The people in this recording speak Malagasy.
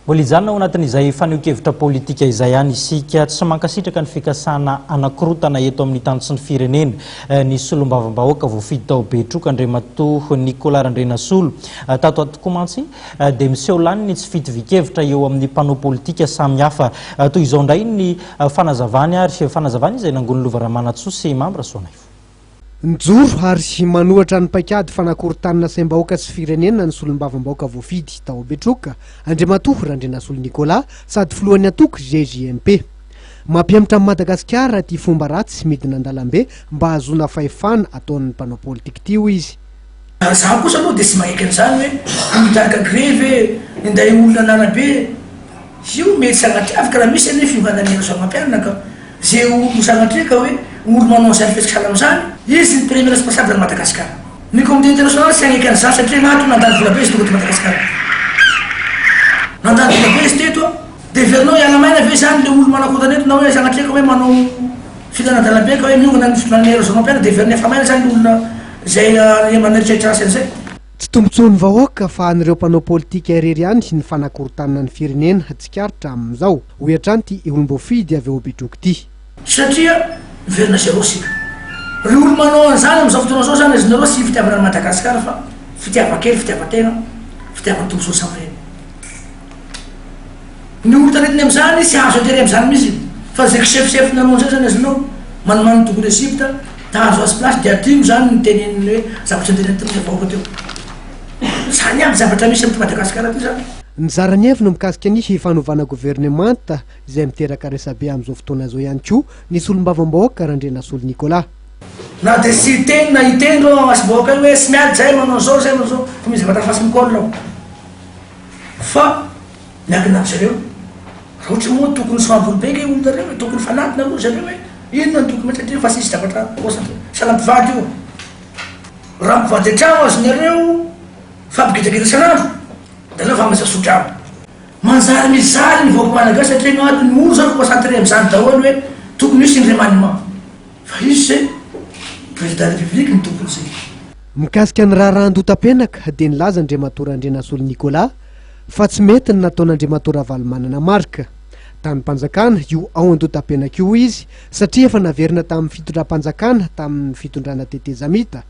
Mbola hijanona ao anatin'izay fanehoan-kevitra politika izay ihany isika. Tsy mankasitraka ny fikasana hanakorotana eto amin'ny tany sy ny firenena ny solombavambahoaka voafidy tao Betroka, Andriamatoa Nicolas Randrianasolo. Tato ato tokoa mantsy dia miseho lany ny tsy fitovian-kevitra eo amin'ny mpanao politika samihafa. Toy izao indray ny fanazavany ary fanazavana izay nangonin'i Lova Ramanantsoa sy Mamy Rasoanaivo. Nijoro ary manohatra ny paikady fanakorontanana saim-bahoaka sy firenena ny solombavambahoaka voafidy tao Betroka, Andriamatoa Randrianasolo Nicolas, sady filohan'ny antoko GJMP. Mampihemotra an'i Madagasikara ity fomba ratsy midina an-dalambe mba hahazoana fahefana ataon'ny mpanao politika ity, hoy izy. Izaho kosa aloha dia tsy manaiky an'izany hoe mitarika grevy e, minday olona an'arabe. Io mety sanatria afaka raha misy anie fiovana ny hery mampianina ka ze olo sanatria ka hoe olo manao an'izany fihetsika sahala amin'izany, izy ny premier responsable an'i Madagascar. Ny communauté internationale tsy hanaiky an'izany satria anaty nandany vola be izy tonga teto Madagascar. Nandany vola be izy teto, de heverinao hiala maina ve izany le olo manakorontana eto na hoe sanatria ka hoe manao filana an-dalambe ka hoe miongana ny fitondrana ny hery mampianina de heverin'ny afa-maina izany le olona izay maneritreritra azy an'izay. Tsy tombontsoan'ny vahoaka fa an'ireo mpanao politika irery ihany ny fanakorontanana ny firenena tsikaritra amin'izao, hoy hatrany ity olom-boafidy avy ao Betroka ity. Satria miverina zéro isika. Ry olo manao an'izany amin'izao fotoana izao izany azonareo tsy fitiavana an'i Madagasikara fa fitiavan-kely, fitiavan-tena, fitiavan-tombontsoa samy ireny. Ny olo taretiny amin'izany tsy hahazo intérêt amin'izany mihitsy fa izay kisefosefo nanao an'izay zany azonao manimaniny tokony Egypte ta hahazo azy place dia adino zany ny teneniny hoe zavatra noteneniny tamin'ilay vahoaka teo. Zany aby zavatra misy amin'ity Madagasikara ty zany. Nizara ny heviny mikasika ny fanovana governemanta izay miteraka resabe amin'izao fotoana izao ihany koa ny solombavambahoaka Randrianasolo Nicolas. Na dia tsy hiteny na hiteny reo amasombahoaka io hoe tsy miady zahay manao an'izao zahay manao an'izao fa misy zavatra hafa tsy mi-colle ao. Fa miankina amin zareo. Raha ohatra moa tokony soaviny be nge olona reo e, tokony fanatona aloha zareo hoe inona no tokony mety satria efa tsisy zavatra concentré. Sahala mpivady io. Raha mpivady an-trano azonareo fampigidragidra isan'andro de aleo fa mizasotrano. Manjary mijaly ny vahoaka malagasy satria ny antony olo zany concentré amizany daholo hoe tokony hisy ny remaniement. Fa izy se président république ny tompony zay. Mikasika ny raharaha Andotapenaka dia nilaza Andriamatoa Randrianasolo Nicolas fa tsy mety ny nataon'Andriamatoa Ravalomanana Marc. Tanim-panjakana io ao Andotapenaka io hoy izy satria efa naverina tamin'ny fitondram-panjakana tamin'ny fitondrana tetezamita.